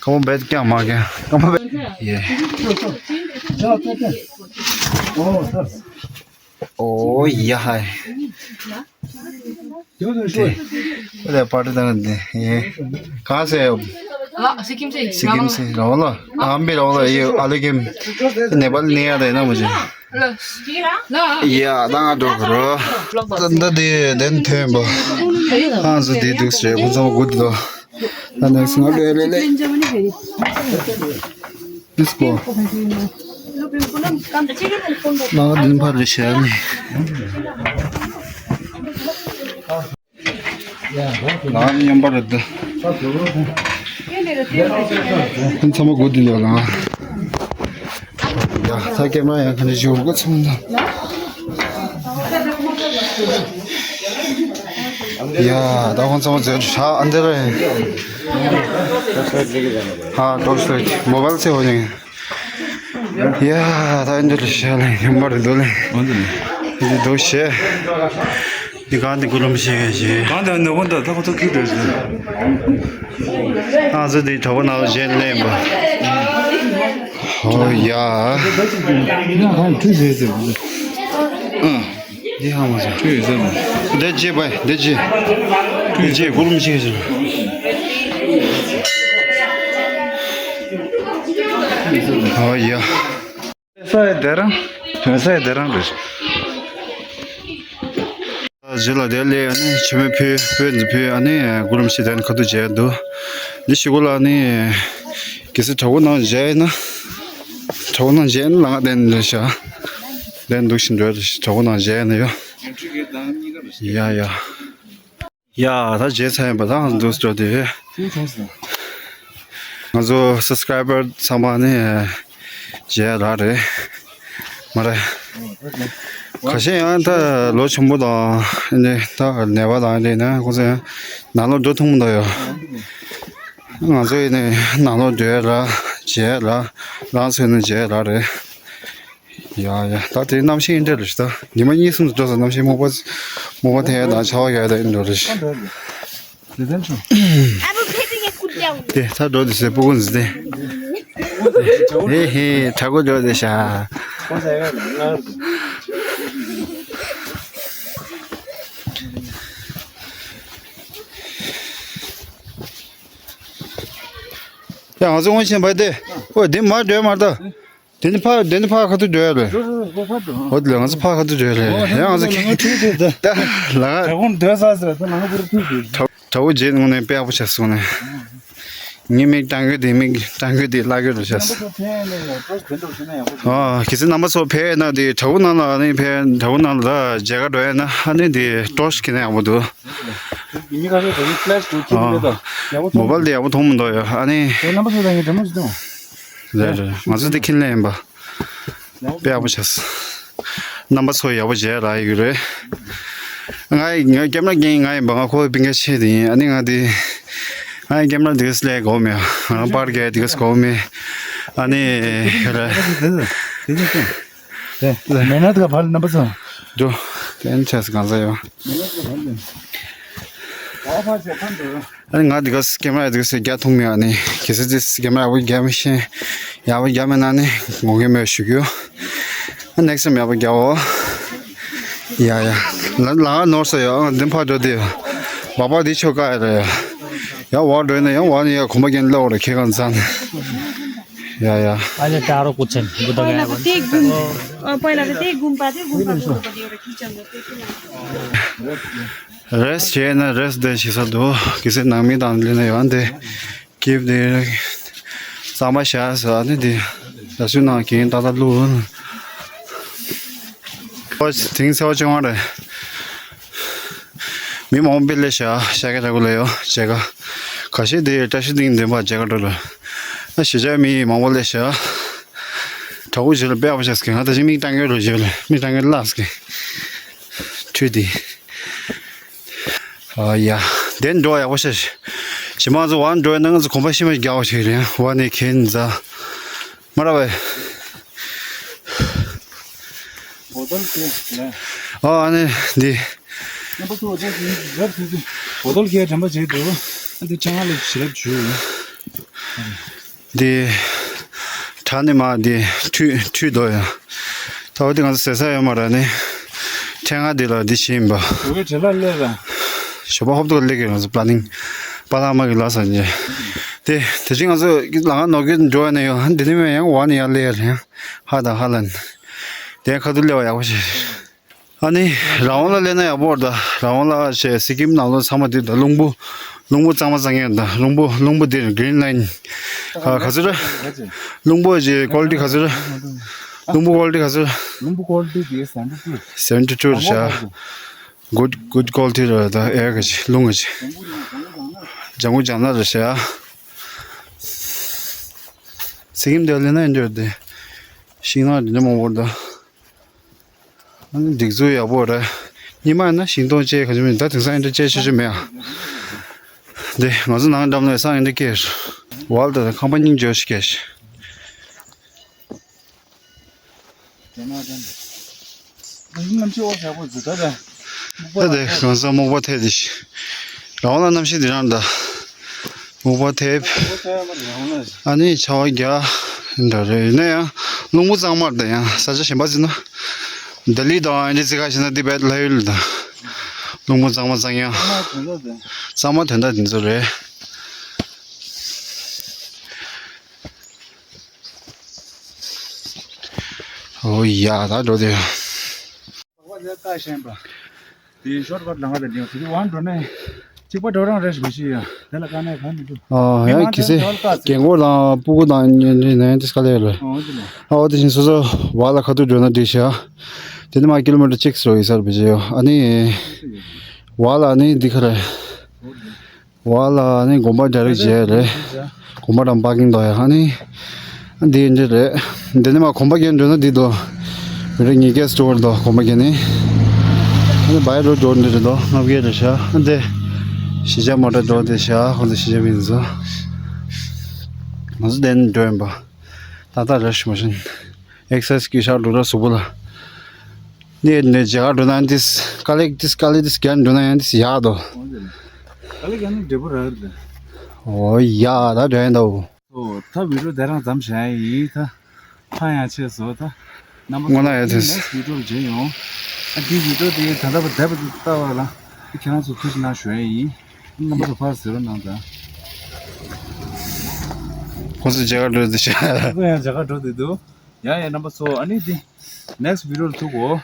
ཀམ་པོ་བེད་ཀྱང་མ་ཀྱང་ཀམ་པོ་བེད། ཡེ། ཨོ་ཡ་ཧའི། དེ་ལས་པར་ཏི་དང་དེ་ཡེ། གང་སེ། ཨ། སི་ཀིམ་སེ། སི་ཀིམ་སེ་ར་བ་ལ། ཨམ་བི་ར་བ་ལ་ཡེ། ཨ་ལེ་ཀིམ། ནེ་པཱལ་ནེ་ཡ་དེ་ན་མོ་ཅི། ཡ་ད་ང་འགྲོ་གི་རོ། ད་འདི་དེ་དེ་ཐོན་པ། ཁང་བཟོ་དེ་འདུག་ཟེར། ཁོ་ཚོ་མ་དགོས་དེ་དོ། ད་ནེག་སི་ང་འགྲོ་ཡ་རེད་ལེ། ལིས་ཀོ། ང་དེ་ཕར་རེ་བྱས་ནས། ང་མཉམ་པར་རེད་དེ། ཁོ་ཚང་མ་དགོས་དེ་ལ་ལ། ཡ་ས་ཀེ་མ་ཡང་ཁ་ནས་ཞུ་གི་ཚང་ན། ཡ་ད་ཁོང་ཚང་མ་ཟེར་ཧྲ་ཨ་འདི་རེད། ཧ་ཏོར་ཆི་ལའིཊ་མོ་བཱལ་ཚེ་ཧོ་ནི། ཡ་ད་ཨ་འདི་རེད་ཤ་ལེ་ཡོང་པ་རེད་འདུག་ལེ། འདི་འདུག་ཤེ། འདི་གང་འདི་གུ་རུམ་ཤེ་ཤེ། གང་འདི་ནུ་བོ་འདི་ད་ཁོ་ཐོ་ཁྱུ་འདྲ་ཞིག་ང་ཚོ་འདི་གྲོགས་པོ་ནང་གཞན་ལེན་པ། ཨོ་ཡ། འདི་ཧ་མ་ཟེར། འདི་རྗེས་པ་འདི་རྗེས། འདི་རྗེས་གུ་རུ་མི་ཤེས་ཟེར། ཨོ་ཡ། ས་ཡ་དེ་རང་། དོན་ས་ཡ་དེ་རང་རེད། རྗེས་ལ་དེ་ལས་ཨ་ནི་མཆོད་མེ་ཕུལ། སྤོས་ཚོ་ཕུལ། ཨ་ནི་གུ་རུ་མི་ཤེས་དེ་ནི་ཁ་ཐུག་མཇལ་འདུག་འདི་ཞིག་གུ་ལ་ཨ་ནི་གལ་སྲིད་བྲག་ཕུག་ནང་མཇལ་ཡིན་ན། བྲག་ཕུག་ནང་མཇལ་ཡིན་ན་ལ་ང་དེ་ནི་རེད་ཤག་དེ་ནི་འདུག་ཤིང་འགྲོ་རེད། བྲག་ཕུག་ནང་མཇལ་ཡིན་ན་ཡོ། ཡ་ཡ། ཡ་ད་མཇལ་ཚར་ཡིན་པ་དང་འདུག་སྤྲོ་དེ། ང་ཚོ་སབ་སི་ཀ་རའི་བར་ཚང་མ་ནི་མཇལ་རག་རེད། མ་རེད། ཁ་ཤས་ཡང་ད་ལོ་ཆེན་པོ་དང་ནི་ད་ནད་པ་དང་དེ་ན་ཁོང་ཚོ་ཡང་ནང་ལོགས་འགྲོ་ཐུབ་མི་འདུག་ཡོ། ང་ཚོ་ཡིན་ནི་ནང་ལོགས་འགྲོ་ཡ་ར་མཇལ་ར་རང་ཚོ་ཡིན་ནི་མཇལ་རག་རེད། ཡ་ཡ། ད་དེ་གནམ་གཤིས་འདྲ་རེད་ཤག་ད་ཉི་མ་གཉིས་གསུམ་དུ་འགྲོ་ས་གནམ་གཤིས་སྨུག་པ་སྨུག་པ་ཐེ་དང་ཆར་པ་ཡ་ད་འདྲ་རེད་ཤག་དེ་ད་འགྲོ་དེ་ཟེར་སྤུ་གུ་འཛི་དེ། ཧེ་ཧེ་དྲག་པོ་འགྲོ་དེ་ཤག་ཡ་ང་ཚོ་སྔོན་ཆད་བ་དེ། ཨོ་དེ་མར་འགྲོ་མར་ད། དེ་ནི་ཕ་དེ་ནི་ཕ་ཁ་ཐུག་འགྲོ་ཡ་རེད། འོ་དེ་ལ་ང་ཚོ་ཕ་ཁ་ཐུག་འགྲོ་ཡ་རེད། ཡང་ང་ཚོ་ཁྱི་ཁྱི་ད་ལ་ད་གུང་སྡོད་ས་ཟེར་ད་ང་ཚོ་ཁུར་ཐུག་འགྲོ། དྲ་བོ་རྗེས་ངོ་ནས་དཔེ་ཡག་པོ་བྱས་སོང་ནས། ངའི་མིག་ཏང་གི་དེ་མིག་ཏང་གི་དེ་ལ་གི་རུ་བྱས། ཨ་གལ་སྲིད་རྣམ་པ་ཚོ་ཕེབས་ན་དེ་དྲ་བོ་ནང་ལ་ནི་ཕེབས་དྲ་བོ་ནང་ལ་ད་མཇལ་ཁ་འགྲོ་ཡ་ན་ཨ་ནི་དེ་ཊོར་ཆི་ཁྱེར་ན་ཡག་པོ་འདུག་མོ་བལ་དེ་ཡག་པོ་མཐོང་མི་འདུག་ཡ་ཨ་ནི། རྣམ་པ་ཚོ་ད་ངའི་དྲ་མོ་ཞིག་ཏང་། རེད་རེད། ང་ཚོ་འདི་ཁྱིམ་ལས་ཡིན་པ། དཔེ་ཡག་པོ་བྱས། རྣམ་པ་ཚོ་ཡག་པོ་མཇལ་རག་ཡོད་རེད། ང་ཡི་ང་ཀེམ་ར་རྒན་ང་ཡིན་པ། ང་ཁོ་བའི་སྤུན་ཀྱག་ཆེ་དེ་ཡིན། ཨ་ནི་ང་དེ། ང་ཡི་ཀེམ་ར་དེ་ག་སི་ལས་གོ་མེད། ང་རང་པར་རྒྱག་དེ་ག་སི་གོ་མེད། ཨ་ནི་ཁྱོད་ར། དེ་དེ་དེ་དེ། མེད་ན་དེ་ག་ཕར་རྣམ་པ་ཚོ། འགྲོ། དེ་ནི་བྱས་གང་ཟེར་ཡོད། ཨ་ནི་ང་འདི་ག་སི་ཀེམ་ར་འདི་ག་སི་རྒྱག་ཐུབ་མེད། ཨ་ནི་གལ་སྲིད་འདི་ཀེམ་ར་ཡག་པོ་རྒྱག་མི་ཤེས། ཡག་པོ་རྒྱག་མེད་ན་ནི་ངོ་རྒོལ་མེད་ཞུ་རྒྱུ། ཨ་ནེག་སི་ཊའིམ་ཡག་པོ་རྒྱག་འོ། ཡ་ཡ། ལ་ལ་ནོར་སོ་ཡོ། ཨ་འདི་ཕར་འགྲོ་དེ་ཡོ། བ་པ་འདི་ཆོ་ག་ཡ་རེད་ཡ། ཡང་བ་འགྲོ་ན་ཡང་བ་ནི་ཡ་གོམ་པ་རྒྱན་སླེབས་འོ་རེད་ཁྱེད་གང་ཚང་ནི། ཡ་ཡ། ཨ་ལེ་ཏཱ་རོ་ཀུ་ཆེན་བུ་ད་ག་ཡ་བ། དེ་དགུན། ཨ་པོ་ལ་དེ་དགུན་པ་དེ་དགུན་པ་དེ་དགུན་པ་དེ་ཡོ་རེད་ཁྱི་ཅང་དེ་དེ་ལ། རེས་བྱས་ན་རེས་དེ་བྱེད་ས་འདུག་གལ་སྲིད་ནང་མི་དང་ལས་ན་ཡོང་དེ། སྐྱིབས་དེ། གཙང་མ་བཞག་ཟེར་ནི་དེ། ད་སུ་ནང་གིན་ཏག་ཏག་བླུགས། ཨོ་དེང་སེ་བ་བཅོ་ལྔ་རེད། མི་མང་པོ་སླེབས་ཤག་ཤ་ཁ་ཁྲ་གུ་ལ་ཡོ་བྱེད་ག་ཁ་ཤས་དེ་བཀྲ་ཤིས་སྡིངས་འདོན་པ་བྱེད་ག་འགྲོ་ལ། ཨ་ཞེ་ཆག་མི་མང་པོ་སླེབས་ཤག་ཁྲ་གུ་བྱེད་ལ་དཔེ་ཡག་པོ་བྱས་ཀྱི་ང་ད་ཅི་མིག་ཏང་གི་རུ་བྱེད་ལ་མིག་ཏང་གི་ལགས་ཀྱི་ཁྲུས་དེ། ཨ་ཡ། དེ་འགྲོ་ཡག་པོ་ཤ་ཞི་མ་ཚོ་བ་འགྲོ་ཡ་ན་ང་ཚོ་གོམ་པ་ཤི་མ་རྒྱག་པ་ཞིག་རེད་བ་ནི་ཁྱེད་ཛ། མ་ར་བས། འོ་དོལ་གྱི་ལ། ཨ་ཨ་ནི་འདི། རྣམ་པ་ཚོ་འོ་དོལ་གྱི་རབ་ཚུལ་ཚུལ། འོ་དོལ་གྱི་དྲན་པ་བྱེད་འདུག་ཨ་འདི་ཆང་ཧ་ལས་ཞི་རབ་བྱུས། འདི། གྲ་ནི་མ་འདི་ཁྲུས་ཁྲུས་དོ་ཡ། ད་འོ་འདི་ང་ཚོ་ཟེར་ས་ཡོད་མ་ར་ནི། ཕྲེང་ང་འདི་ལ་འདི་ཤེས་ཡིན་པ། འོ་གི་བྲེལ་ལ་སླེབས་ལ། ཞོགས་པ་ཧོབ་ཏུ་ལེགས་ཀྱི་ང་ཚོ་པ་ལ་ནིང་། པ་ལ་མ་གི་ལ་ས་ཉེ། དེ་དེ་བཞིན་ང་ཚོ་ལ་ང་ནོར་གི་འགྲོ་བ་ནས་ཡོད་འདི་ནི་མེད་ཡང་བ་ནི་ཡར་ལེ་ཡར་ཡང་ཧ་དང་ཧ་ལན། དེ་ཁ་ཐུག་ལེ་བ་ཡག་པོ་བྱེད། ཨ་ནི་རང་དབང་ལ་ལེ་ན་ཡག་པོ་ར་ད་རང་དབང་ལ་བྱས་སི་ཀིམ་ནང་ལོ་ཚང་མ་དེ་ད་རླུང་བུ་རླུང་བུ་གཙང་མ་གཙང་ཡང་ད་རླུང་བུ་རླུང་བུ་དེ་གི་རིན་ལའིན་ག་ག་ཚོད་ར་རླུང་བུ་ཇེ་ཀོ་ལི་ཊི་ག་ཚོད་ར་རླུང་བུ་ཀོ་ལི་ཊི་ག་ཚོད་ར་རླུང་བུ་ཀོ་ལི་ཊི་དེ་སེ་ཝན་ཊི་ཊུ་སེ་ཝན་ཊི་ཊུ་ར་ཤག Good, good quality ར་ད་ཨེ་ག་ཅི་རླུང་ག་ཅི། ལྗང་གུ་ལྗང་ནག་ར་ཤག་སི་ཀིམ་དེ་ལེ་ན་ཡིན་འདྲ་དེ། ཤིང་ནགས་འདི་འདྲ་མང་པོ་ར་ད། ཨ་ནི་སྒྲིག་འཛུགས་ཡག་པོ་རེད། སྙེ་མ་ཡིན་ན་ཤིང་སྡོང་བཅས་ག་ཅི་མིན་ད་དེང་སང་ཡིན་འདྲ་བཅས་ཆོག་ཆོག་མེད་ཨ། འདི་ང་ཚོ་ནང་འགྲམ་ལ་སང་ཡིན་འདྲ་སྐྱེས། ཝལ་ད་ཁང་པ་སྙིང་རྗེ་ཞིག་སྐྱེས། ད་དེ་གང་ས་སྨུག་པ་ཐེབས་དེ་ཤི། རང་ལ་གནམ་གཤིས་འདི་རང་ད། སྨུག་པ་ཐེབས། ཨ་ནི་ཆར་པ་རྒྱག་འདྲ་རེད། ཡིན་ན་ཡང་རླུང་བུ་གཙང་མར་དང་ཡང་ས་ཆ་གཞན་པ་ཟིན་ན། ལྡི་ལི་དང་ཨ་ནི་ཙི་ཁ་ཤེ་ན་འདི་བས་ལྷ་ཡུལ་དང་། རླུང་བུ་གཙང་མ་གཙང་ཡང་། གཙང་མ་དོན་དག་འདི་ཚོ་རེད། ཨོ་ཡ་ད་འགྲོ་དེ། དེ་ཤོར་ཀ་ཊི་ལམ་ཁ་དེ་འདྲ་དེ་དབང་འགྲོ་ནས་གཅིག་པ་འགྲོ་རང་རེ་ཞིག་མི་ཤེས་ཡ། དེ་ལ་དཀའ་གནད་གང་མི་འདུག་ཨ་ཡང་གི་སེ་རྒན་གོག་དང་སྤུ་གུ་དང་ཉན་ཉན་ཏིས་དཀའ་ལས་རེད། ཨོ་དེ་ལ། ཨ་འོ་དེ་བཞིན་སོ་སོ་བ་ལ་ཁ་ཐུག་འགྲོ་ན་འགྲིག་ཤག་དེ་ནི་མ་ཀི་ལོ་མི་ཊར་གཅིག་སོ་ཡི་སར་བེ་ཇེ་ཡོ། ཨ་ནི་བ་ལ་ཨ་ནི་འདི་ཁ་རེད། བ་ལ་ནི་དགོན་པ་རྒྱ་རིགས་བྱས་རེད། དགོན་པ་དང་པར་ཀིང་དོ་ཡ་ཧ་ནི། འདི་འདི་རེད། འདི་ནི་མ་གོམ་པ་རྒྱན་འགྲོ་ན་འདི་དོ། མི་རེ་ཉི་སྐད་སྟོར་དོ་གོམ་པ་རྒྱན་ནི། འདི་བའི་རོ་འགྲོ་འདི་རེད་དོ་ལྔ་བརྒྱད་རེད་ཤག་འདི། གཞིས་ཆགས་མོ་ཊ་འགྲོ་འདི་ཤག་ཁོང་ཚོ་གཞིས་ཆགས་མི་ཚོ། ང་ཚོ་དེ་ནི་འགྲོ་ཡིན་པ། ཏག་ཏག་རེད་ཤི་མ་ཤིན། ཨེག་སར་སའིཛ་སྐྱིད་ཤག་འགྲོ་ར་གཟུགས་པོ་ལ། ནི་ནི་རྒྱ་གར་འགྲོ་ན་འདིས་དཀའ་ལས་འདིས་དཀའ་ལས་འདིས་རྒྱ་འགྲོ་ན་ཡང་འདིས་ཡག་དོ། དཀའ་ལས་ཀྱང་འབྲས་བུ་རག་རེད། ཨོ་ཡ་ད་འགྲོ་ཡིན་དོ། ཨོ་ད་བི་ཌིའོ་དེ་རང་མཚམས་བཞག་ཡིན་ད། ཐང་ཡང་ཆད་སོ་ད། རྣམ་པ་ཚོ་ངོ་ན་ཡ་ཚེ། ནེག་སི་ཊི་བི་ཌིའོ་ལ་མཇལ་ཡོང་། ཨ་འདི་བི་ཌིའོ་དེ་ད་ལྟ་བ་བསྡད་པ་དེ་ལྟ་བ་ལ། ཁྱེད་རང་ཚོ་ཐུགས་རྗེ་གནང་ཞུ་ཡ་ཡིན། རྣམ་པ་ཚོ་ཕར་གཟིགས་རོགས་གནང་དང་། ཁོ་ཚོ་མཇལ་ཁ་འགྲོ་དེ་ཤག་ཁོ་ཚོ་ཡང་མཇལ་ཁ་འགྲོ་དེ་འདུག་ཡ་ཡ་རྣམ་པ་ཚོ་ཨ་ནི་འདི། ནེག་སི་ཊི་བི་ཌིའོ་ལ་ཐུག་གོ།